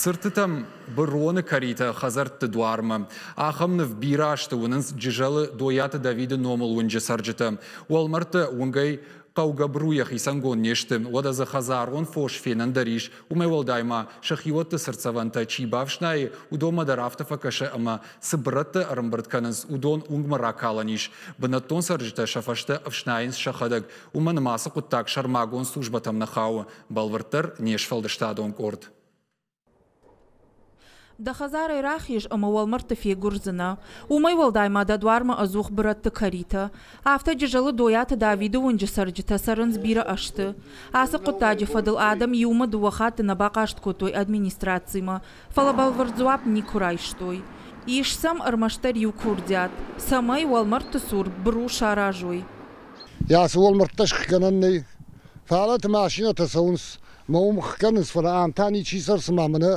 Цыртытӕм быроны кӕритӕ хӕдзӕртты дуармӕ. Ахӕм ныв бирӕ азты уынынц Джызӕлы Дойаты Давиды номыл уынджы цӕрджытӕ. Уӕлмӕрдты уынгӕй хъӕугӕ бруйӕ хицӕнгонд не сты. Уӕдӕ дзы хӕдзарон фос фенӕн дӕр ис. Уымӕй уӕлдай ма сӕхиуӕтты цыртдзӕвӕнтӕ чи бафснайы, уыдонмӕ дӕр афтӕ фӕкӕсы ӕмӕ цы бырӕттӕ ӕрӕмбырд кӕнынц, уыдон уынгмӕ ракалӕн ис. Бынӕттон цӕрджытӕ сӕ фӕстӕ ӕфснайынц сӕхӕдӕг. Уымӕн ӕмӕ ацы хъуыддаг сӕрмагонд службӕтӕм нӕ хауы. Бӕлвырддӕр не сфӕлдыстадон къорд. Дӕ хӕдзарӕй рахиз ӕмӕ уӕлмӕрдты фегуырдзынӕ. Уымӕй уӕлдай ма дӕ дуармӕ ӕдзух бырӕтты кӕритӕ. Афтӕ Джызӕлы Дойаты Давиды уынджы цӕрджытӕ цӕрынц бирӕ ӕзты. Ацы хъуыддаджы фӕдыл адӕм иумӕ дыууӕ хатты нӕ бахъаст кодтой администрацимӕ, фӕлӕ бӕлвырд дзуапп никуы райстой. Ис сӕм ӕрмӕстдӕр иу курдиат, цӕмӕй уӕлмӕрдты цур быру саразой. Йӕ цы уӕлмӕрдтӕ схгӕнӕн нӕй, фӕлӕ ты машинӕтӕ цӕуынц мӕ уым хгӕнынц, фӕлӕ ам та ничи цӕр, цыма мӕнӕ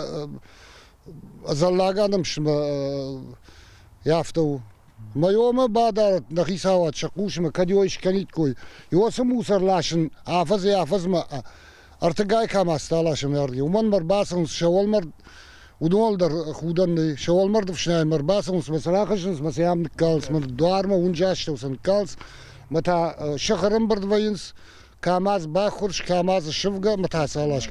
ӕдзӕллаг адӕм сымӕ афтӕ у. Мӕ ёмӕ бадарӕт нӕ хицауад сӕ хъусмӕ, кӕд ёй скӕниккой. Ёцы мусор ласын афӕдзӕй-афӕдзмӕ ӕртыгай КАМАЗтӕ ласӕм ардыгӕй. Уымӕн мӕ ӕрбацӕуынц сӕ уӕлмӕрд, уыдоныл дӕр худӕн нӕй. Сӕ уӕлмӕрд ӕфснайынмӕ ӕрбацӕуынц мӕ сӕ рахӕссынц, мӕ сӕ ам ныккалынц, мӕ дуармӕ уынджы астӕу сӕ ныккалынц, мӕ та сыхы ӕрӕмбырд вӕййынц, КАМАЗ баххуырс, КАМАЗ ссывгӕ ӕмӕ та сӕ алас.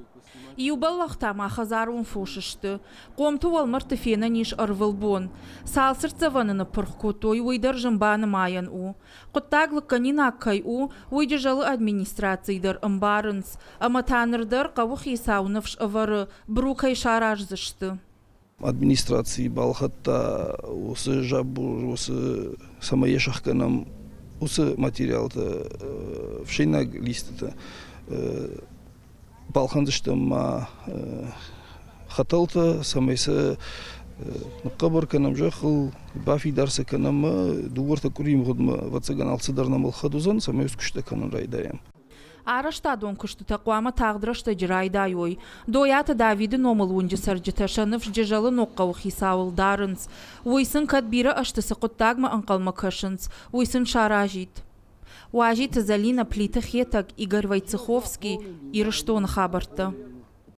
Иу бӕллӕх та ма хӕдзарон фос сты. Хъомты уӕлмӕрдты фенӕн ис ӕрвылбон. Цал цыртдзӕвӕны ныппырх кодтой, уый дӕр зын банымайӕн у. Хъуыддаг лыггӕнинаг кӕй у, уый Джызӕлы администрацийы дӕр ӕмбарынц. Ӕмӕ та ныр дӕр хъӕуыхицау ныфс ӕвӕры, быру кӕй сараздзысты. Администраци балхӕдта уыцы забор, уыцы цӕмӕй йӕ сӕхгӕнӕм, уыцы материалтӕ, ӕфсӕйнаг листытӕ. Балхӕндзыстӕм ма хӕтӕлтӕ, цӕмӕй сӕ ныхъхъӕбӕр кӕнӕм зӕххыл, бафидар сӕ кӕнӕм дыууӕ-ӕртӕ къуырийы мгъуыдмӕ, ӕвӕццӕгӕн, алцыдӕр нӕм ӕлхӕд уыдзӕн, цӕмӕй уыцы куыстытӕ кӕнын райдайӕм. Арӕзтадон куыстытӕ хъуамӕ тагъд рӕстӕджы райдайой. Дойаты Давиды номыл уынджы цӕрджытӕ сӕ ныфс Джызӕлы ногхъӕуы хицауыл дарынц. Уый сын кӕд бирӕ ӕзты цы хъуыддагмӕ ӕнхъӕлмӕ кӕсынц, уый сын саразид. Уазиты Зӕлинӕ, Плиты Хетӕг, Игорь Войцеховский, Ирыстоны хабӕрттӕ.